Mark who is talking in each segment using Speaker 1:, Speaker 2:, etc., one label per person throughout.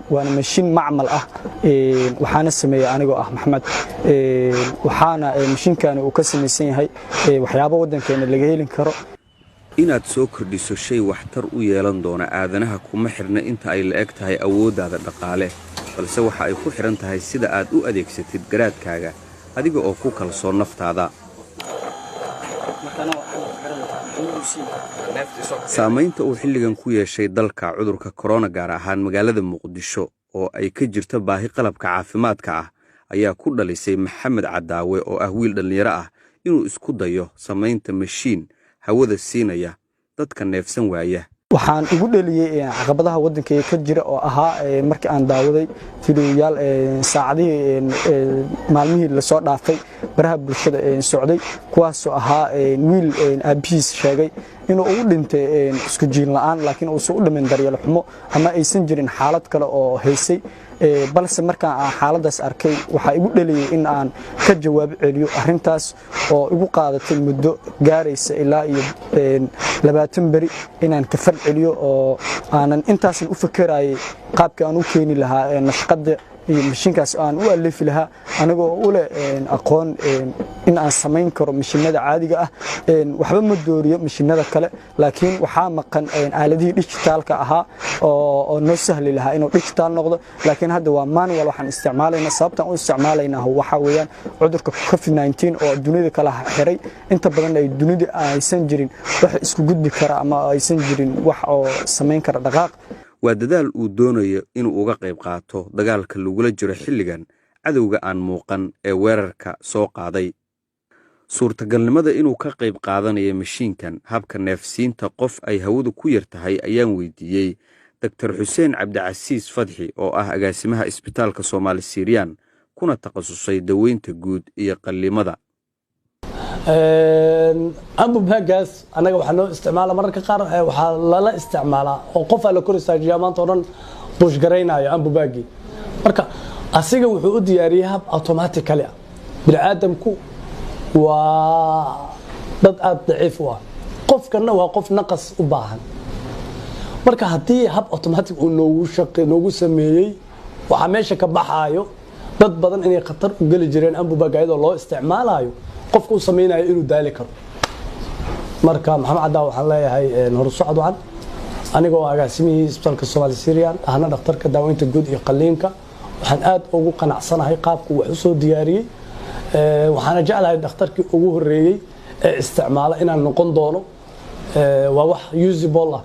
Speaker 1: Waana mashiin macmal ah, waxaana sameeyey anigoo ah Maxamed. Waxaana mashiinkani uu ka samaysan yahay waxyaabo waddankeena laga heli karo.
Speaker 2: Inaad soo kordhiso shay waxtar u yeelan doona aadanaha kuma xidhna inta ay la eg tahay awooddaada dhaqaale, balse waxa ay ku xidhan tahay sida aad u adeegsatid garaadkaaga adiga oo ku kalsoon naftaada. Saamaynta uu xilligan ku yeeshay dalka cudurka korona, gaar ahaan magaalada Muqdisho oo ay ka jirto baahi qalabka caafimaadka ah, ayaa ku dhalisay Maxamed Cadaawe oo ah wiil dhallinyaro ah inuu isku dayo samaynta mashiin hawada siinaya dadka neefsan waaya.
Speaker 1: Waxaan ugu dheliyey caqabadaha waddankayga ka jira oo ahaa markii aan daawaday fideoyaal saacadihii maalmihii lasoo dhaafay baraha bulshada socday, kuwaasoo ahaa wiil aabbihiis sheegay inuu ugu dhintay isku jiin la'aan, laakiin uusan u dhimin daryeel xumo ama aysan jirin xaalad kale oo haysay. Balse markaan aan xaaladdaas arkay, waxaa igu dheliyey in aan ka jawaab celiyo arrintaas oo igu qaadatay muddo gaaraysa ilaa iyo 20 beri inaan ka fal celiyo, oo aanan intaasan u fakerayay qaabkii aan u keeni lahaa nashqadda iyo mashiinkaas aan u alifi lahaa, anigoo u leh aqoon in aan samayn karo mashiinada caadiga ah. Waxba ma dooriyo mashiinada kale, laakiin waxaa maqan aaladihii dijitaalka ahaa oo noo sahli lahaa inuu digital noqdo. Laakiin hadda waa manual waxaan isticmaalaynaa. Sababtaan u isticmaalaynaa waxaa weeyaan cudurka COVID-19 oo dunida kala xiray, inta badan ay dunida aysan jirin wax isku gudbi kara ama aysan jirin wax oo samayn kara dhaqaaq.
Speaker 2: Waa dadaal uu doonayo inuu uga qayb qaato dagaalka lagula jiro xilligan cadowga aan muuqan ee weerarka soo qaaday. Suurtagalnimada inuu ka qayb qaadanayo mashiinkan habka neefsiinta qof ay hawadu ku yar tahay ayaan weydiiyey Doktor Xuseen Cabdicasiis Fadxi oo ah agaasimaha Isbitaalka Soomaali Siiriyaan kuna takhasusay daweynta guud iyo qallimada.
Speaker 3: Ambu bag-gaas annaga waxaa loo isticmaala mararka qaar, waxaa lala isticmaalaa oo qofaa la kor istaajiyaa maanta oo dhan push garaynayo ambu bag-gii. Marka asiga wuxuu u diyaariyey hab automatically ah. Bini aadamku waa dad aada daciif u ah, qofkanna waa qof naqas u baahan. Marka haddii hab automatic uu noogu shaqe noogu sameeyey, waxaa meesha ka baxaayo dad badan inay khatar u geli jireen ambu bag ayadoo loo isticmaalayo qofka u sameynayo inuu daali karo. Marka Maxamed Caddaa waxaan leeyahay horusocod wacan. Anigoo agaasimihii Isbitaalka Soomaali Syrian ahna dhakhtarka daaweynta guud iyo qalliinka, waxaan aad ugu qanacsanahay qaabku wax usoo diyaariyey, waxaana jeclahay dhakhtarkii ugu horeeyey ee isticmaala inaan noqon doono. Waa wax usable ah.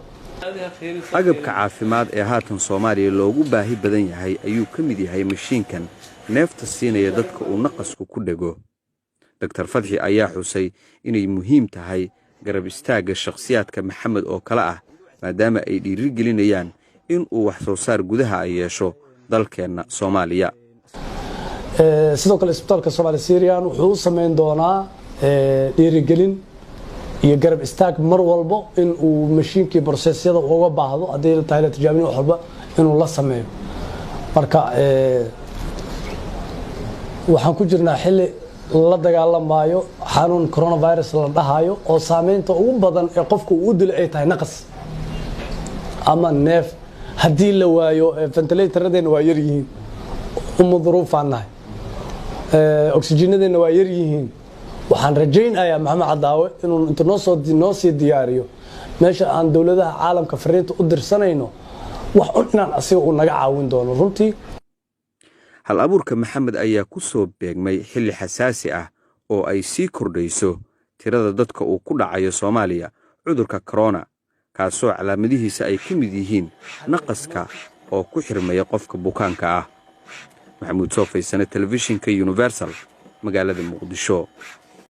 Speaker 2: Agabka caafimaad ee haatan Soomaaliya loogu baahi badan yahay ayuu ka mid yahay mashiinkan neefta siinaya dadka uu naqasku ku dhego. Doktor Fadxi ayaa xusay inay muhiim tahay garab istaagga shakhsiyaadka Maxamed oo kale ah, maadaama ay dhiirigelinayaan in uu wax soo saar gudaha ay yeesho dalkeenna Soomaaliya.
Speaker 3: Sidoo kale Isbitaalka Soomaali Syrian wuxuu u sameyn doonaa dhiirigelin iyo garab istaag mar walbo in uu mashiinkii process-yada uga baahdo, haddii tahay la tijaabin, wax walba inuu la sameeyo. Marka waxaan ku jirnaa xilli la dagaalamaayo xanuun coronavirus la dhahayo oo saameynta ugu badan ee qofka uu u dilo ay tahay naqas ama neef haddii la waayo. Ventilator-adeenna waa yar yihiin, uma duruufaan nahay, oxygen-adeenna waa yar yihiin. Waxaan rajaynayaa Maxamed Cadaawe inuu inta noosoo noo sii diyaariyo meesha aan dowladaha caalamka fariinta u dirsanayno wax un inaan asiga uu naga caawin doono runtii.
Speaker 2: Hal abuurka Maxamed ayaa ku soo beegmay xilli xasaasi ah oo ay sii kordhayso tirada dadka uu ku dhacayo Soomaaliya cudurka korona, kaasoo calaamadihiisa ay ka mid yihiin naqaska oo ku xirmaya qofka bukaanka ah. Maxamuud Soofaysane, Telefishinka Universal, magaalada Muqdisho.